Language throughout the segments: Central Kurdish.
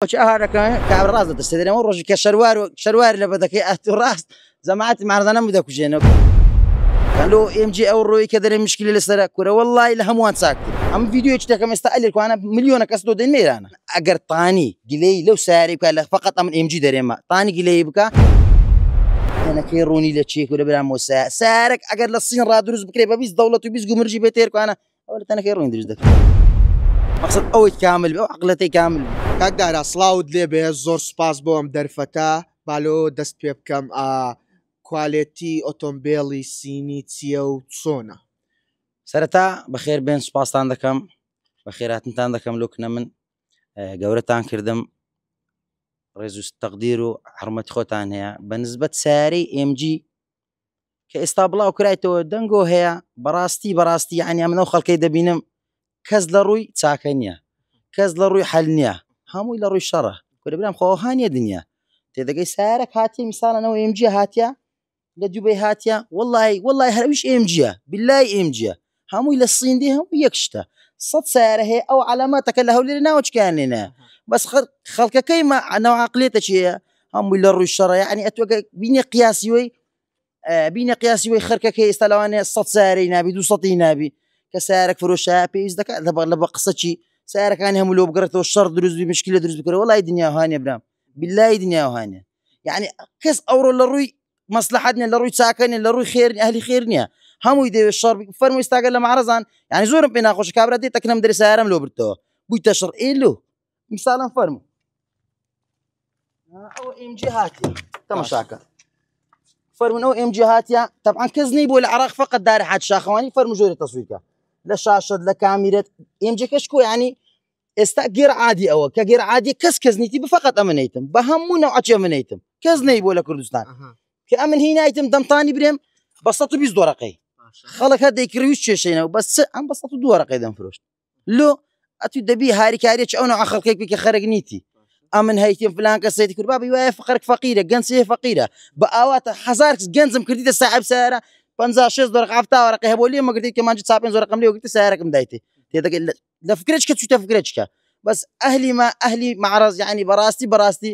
چ ئەهارەکە کابرا ڕاست دەترسێ دەرێ ئەو ڕۆژی کە شەروار و شەروار لە بەدەکەی ئەتو ڕاست جەماعەتی مارزانە مو دەکوژێنەوە لۆ ئێمجی ئەو ڕۆی کە دەرێ مشکلی لەسەرە کورە وەڵی لە هەمووان چاکتر ئەم ڤیدیۆ دەکەم ئێستا ئەلێرکوانە ملیۆنە کەس لۆ دێن مێرانە ئەگەر تانی گلەی لەو سیارەی بکە لە فقط ئەمن ئێمجی دەرێمە تانی گلەی بکە تەنەکەی ڕوونی لە چیە کورە برام سارێک ئەگەر لە سین ڕا دروست بکرێ بە 20 دەوڵەت و 20 گومرجی بێت تێرکوانە ئەوە لە تەنەکەی ڕوون دروست دەکرێت مەقصد ئەوەی کامل بێ ئەو عەقڵەتەی کامل بێ. کاک دارا سڵاوت لێبێ زۆر سوپاس بۆ ئەم دەرفەتە با لۆ دەست پێ بکەم ئا کوالێتی ئۆتۆمبێلی سینی چییە و چۆنە؟ سەرەتا بەخێر بێن سوپاستان دەکەم بەخێراتنتان دەکەم لۆ کنە من گەورەتان کردم ڕێز و تەقدیر و حرمەتی خۆتان هەیە بە نسبەت سیارەی MG کە ئێستا بڵاو کرایتەوە دەنگۆ هەیە بەڕاستی بەڕاستی یعنی ئەمن ئەو خەڵکەی دەبینم کەس لە ڕووی چاکە نییە کەس لە ڕووی حەل نییە هەمووی لە ڕووی شەڕە کورە برام خۆ ئەوها نییە دنیا تێدەگەی سارەک هاتیە میساڵەنەوە ئێمجی هاتیە لە دوبەی هاتیە وەڵی وەڵی هەرویش ئێمجیە باللای ئێمجیە هەمووی لە سین دێ هەموو یەک شتە سە سیارە هەیە ئەو علاماتەکە لە هەولێر ناوچکیان لێنە بەس خەڵکەکەی ما نەوە عقلێتە چیە هەمووی لە ڕووی شەڕە یعنی ئەتوەگە بینێ قیاسیوەی بینە قیاسی وی خەرکەکە ئێستا لەوانەیە سە سارەی نابی دو سەی نابی کە سارەک فرۆشە پێویست دەکات لە لە بە قسەچی سارەکانی هەموو لۆ بگرێتەوە شەڕ دروست بی مشکلە دروست بکرێ وڵی دنیا هاانێ برام باللهی دنیا هاانێ یعنی کەس ئەوڕۆ لە ڕووی مەسلحەت نیە لە ڕووی چاکە نیە لە ڕووی خێر ئەهلی خێر نییە هەمووی دەوێت شەڕ فەرمووی ستاگە لە معرەزان یعنی زۆرم پێ ناخۆشە کابرا دێت تەکنەم دەرێ سیارەم لۆ بردەوە بوویتە شەڕ ئێ لۆ میسالم فەرموو ئەوە ئێمجی هاتیە تەمەشاکە فەرمون ئەو ئێمجی هاتیە تەبعا کەس نەی بۆ لە عراق فقط دار حاج شاخەوانی فەرمو ژۆرە تەسویرکە لە شاشت لە کامیرەت ئێمجەکەش کۆ ینی ئێستا گێر عادی ئەوە کە گێر عادی کەس کەس نیتی بفقط ئەمە نیتم بە هەموو نەوعەچێ من نیتم کەس نەی بۆ لە کوردستان کە ئەمن هی نایتم دەمتانی برێم بە 120 دۆرەقەی خەڵک هەر دەیکڕی ویست کێشەینەوە بەس ئەم بە 102 وەرەقەی دەمفرۆشت لۆ ئەتو دەبی هاریکاریەکی ئەو نەوعە خەڵکێک بی کە خەرک نیتی ئەمن هەیتیم فلان کەسێتی کورد بابی وایە فقرک فەقیرە گەنج فەقیرە بە ئاواتە هەزار کەس گەنجم کردیتە ساحب سیارە 56 دۆرق 70 وەرەقەی هەبوو لێ مەگرتی کە مانجی چاپێن زۆرەقەم لێ وەگرتی سیارەکەم دایتێ تێدەگەی لە فکرێک کە چووتە فکرێکە بەس ئەهلی ما ئەهلی معرض یعنی بەڕاستی بەڕاستی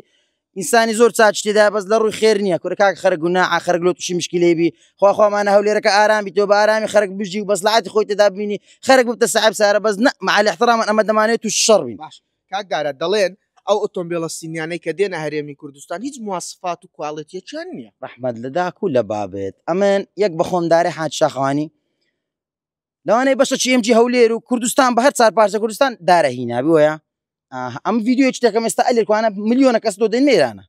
ئینسانی زۆر چاچ تێدا بەس لە ڕووی خێر نییە کورە کاک خەرک گوناحە خەرک لۆ تووشی مشکلەی بی خوا خوامانە هەولێرەکە ئارام بی تۆ بە ئارامی خەرک بژی و بەسلعاتی خۆی تێدا ببینی خەرک ببتە سەعب سارە بەس نە مع الاحترام ئەمە دەمانەوێت تووشی شەڕ بین. باش کاک دارا دەڵێن ئەو ئۆتۆمبێلە سینیانەی کە دێنە هەرێمی کوردستان هیچ مواسفات و کواڵێتیەکیان نییە. ڕەحمەت لە داک و لە بابت ئەمن یەک بەخۆم دارێ حاج شاخەوانی لەوانەیە بەشەکی ئێمجی هەولێر و کوردستان بە هەر چار پارچە کوردستان دارە هینابی وەیە ئەم ڤیدیۆ دەکەم ئێستا ئەلێرکوانە ملیۆنە کەس لۆ دێن مێرانە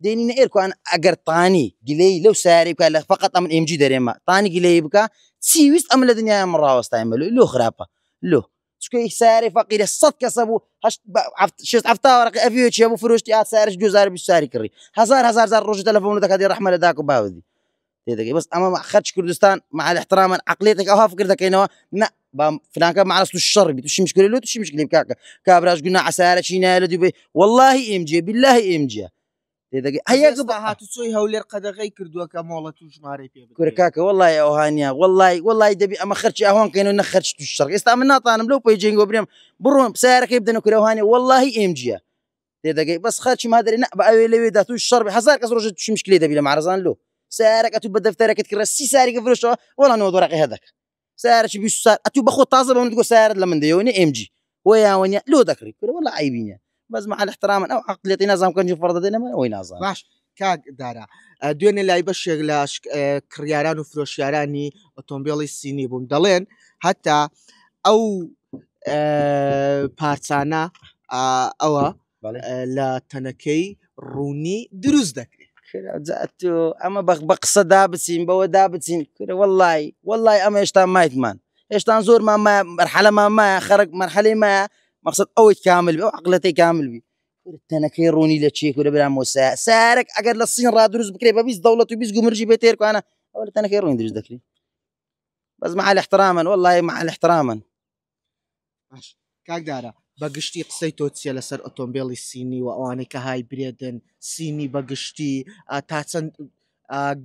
دێنینە ئێرکوان ئەگەر تانی گلەی لەو سیارەی بکە لە فقط ئەمن ئێمجی دەرێمە تانی گلەی بکە چی ویست ئەم لە دنیای من ڕاوەستای مەلو لۆ خراپە لۆ چکە سیارەی فەقیرە سەد کەسە بوو شێست هەفتا وەرەقی ئەڤیۆ بوو فرۆشتی ئا سیارش 2020 ساری کڕی هزار هزار زار ڕۆژی تەلەفۆن دەکات ڕەحمە لە داک و باوەدی تێدەگەی بەس ئەمە خەرج کوردستان مع الاحترام عقليتك ئەوها فکر دەکەینەوە نە با فلانکە معرس تو شەڕ بی توشی مشکلە لۆ توشی مشکلی بکاکە کابراش گونا عسارە چی نایە لە دوبەی والله ئێمجێ بالله ئێمجێ تێدەگەی هەیە هاتوچۆی هەولێر قەدەغەی کردووە کە مۆڵەت و ژمارەی پێ کورە کاکە والله ئەوهانە والله والله دەبی ئەمە خەرچی ئەوان کەین و نە خەرچ تو شەڕ ئێستا من ناتانم لەو پەی جێنگۆ برێم بڕۆم سیارەکەی بدەنە کورەوانێ والله ئێمجیە تێدەگەی بەس خەرچی مادەری نە بە ئەوێ لەوێ دا توش شەڕ هەزار کەس ڕۆژە توشی مشکلی دەبی لە معرەزان لۆ سیارەکە تو بە دەفتەرەکەت کڕە سی ساریکە فرۆشەوە وەڵا نۆ دۆرەقی هەدەکە سیارەکی 20 سار ئەتو بەخۆ تازە بە من گۆ سیارەت لە من دەیەوە نە ئێم جی وەیاوە نیە لۆ دەکڕی کورە وەڵا عەیبی نیە بەس مع الاحترام ئەو عقلیەتی نازانم کەنجی فەڕ دەدەنە من ئەوەی نازانم باش کاک دارا دوێنێ لای بەشێک لە کڕیاران و فرۆشیارانی ئۆتۆمبیلی سینی بووم دەڵێن هەتا ئەو پارچانە ئەوە لە تەنەکەی ڕوونی دروست دەکرێت ئەمە بەخ بە قسە دابچین بەوە دابچین کورە وەڵی وەڵی ئەمە هێشتا مایتمان هێشتان زۆرمان مایە مەرحەلەمان مایە خەرک مەرحەلەی مایە مەقصد ئەوەی کامل بێ ئەو عقلەتەی کامل بی تەنەکەی ڕوونی لە چیە کورە برام وسا سارێک ئەگەر لە سین ڕا دروست بکرێ بە 20 دەوڵەت و 20 گومرجی بێ تێرکوانە ئەوە لە تەنەکەی ڕوونی دروست دەکرێ بەس مع الاحتراما والله مع الاحتراما باش کاک دارا بە گشتی قسەی تۆ چییە لەسەر ئۆتۆمبیلی سینی و ئەوانەی کە hybrid ن سینی بە گشتی تا چەند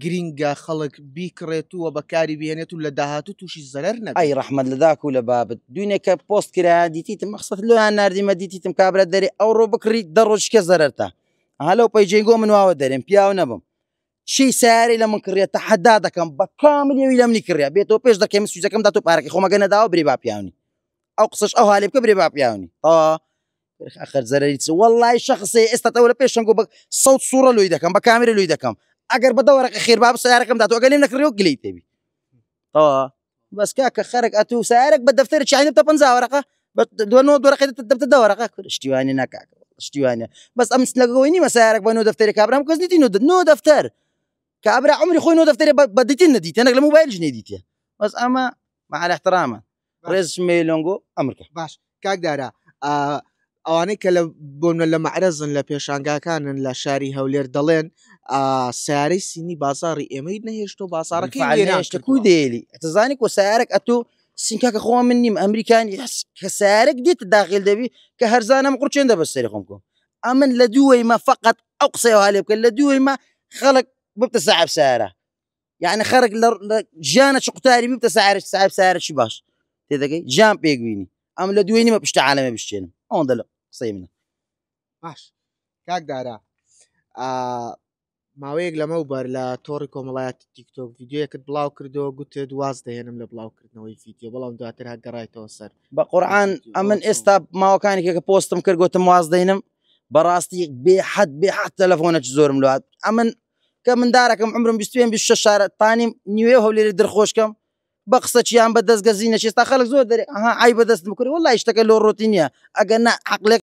گرینگە خەڵک بیکڕێت و بەکاری بهێنێت و لە داهاتوو تووشی زەرەر نەبێت. ئەی ڕەحمەت لە داک و لە بابت دوینێ کە پۆست کرایە دیتیتم مەخسەت لۆیان ناردیمە دیتیتم کابرا دەرێ ئەوڕۆ بکڕی دە ڕۆژکە زەرەرتە ئەها لەو پەیجەی گۆ من واوە دەرێم پیاو نەبم چی سیارەی لە من کڕیە تەحەدا دەکەم بە کامل یەوی لە منی کڕیە بێتەوە پێش دەکەی من سویجەکەم داتۆ پارەکەی خۆمەگە نەداوە برێ با پیاونی ئەو قسەش ئەو هالێ بکە برێ با پیاونی تەوا ئەخر زەرەری چ وەڵای شەخسێ ئێستا تەوە لە پێشەنگۆ بە سەوت سوڕە لۆی دەکەم بە کامێرە لۆی دەکەم ئەگەر بە دەوەرەقە خێر باب سیارەکەم داتۆ ئەگەر لێم نەکڕیەوە گلەی تێبی تەوا بەس کاکە خەرک ئەتوو سیارەک بە دەفتەرێکی عینب تە 50 وەرەقە بە دو نۆ دۆرەقە دەبتە دە وەرەقە شتیوانێ ناکاکە شتیوانە بەس ئەم لەگەوەی نیمە سیارەک بە نۆ دەفتەرێک کابرام کەس نیتی نۆ نۆ دەفتەر کابرا عمری خۆی نۆ دەفتەرێ بە دیتن نەدیتە نەک لە مۆبایلش نەدیتە بەس ئەمە مع الاحترامە ڕێز مێلۆنگۆ ئەمرکە باش کاک دارا ئەوانەی کە لە بۆنە لە مەعرەزن لە پێشانگاکانن لە شاری هەولێر دەڵێن سیارەی سینی بازاری ئێمەی نەهێشتۆ بازارەکەی وێران کو دێلی ئەتزانی کۆ سیارێک ئەتۆ سینکاکە خۆ من نیم ئەمریکانی کە سیارێک دێت داخل دەبی کە هەرزانم قڕچێن دە بەسەری خۆم کۆ ئەمن لە دووەی مە فقط ئەو قسەی هالێ بکە لە دووەی مە خەڵک ببتە ساعب سیارە یعنی خەرک لە ژیانە چ قوتاری ببتە سارە ساحب سارە چی باش تێدەگەی ژیان پێکبینی ئەم لە دوێنی مە پشتە عالەمە بشتێنم ئەوەندە لە قسەی منە باش کاک دارا ماوەیەک لەمەو بەر لە تۆڕی کۆمەڵایەتی تیکتۆک ڤیددیوەکت بڵاو کردەوە گوتت واز دەهێنم لە بڵاوکردنەوەی ڤیددیو بەڵام دواتر هەر گەڕایتەوە سەر بە قورآن ئەمن ئێستا ماوەکانی کە پۆستم کرد گوتم واز دەینم بەڕاستی بێ حەد بێ حەد تەلەفۆنەکی زۆرم لوات ئەمن کە مندارەکەم عمرم 25 26 شارە تانیم نیوێ هەولێری درخۆشکەم بە قسە چیان بە دەست گەزینە چێستا خەڵک زۆر دەرێ ئەها عیبە دەستم بکڕی وەڵی شتەکە لۆ ڕۆتی نییە ئەگەر نا عقلێک.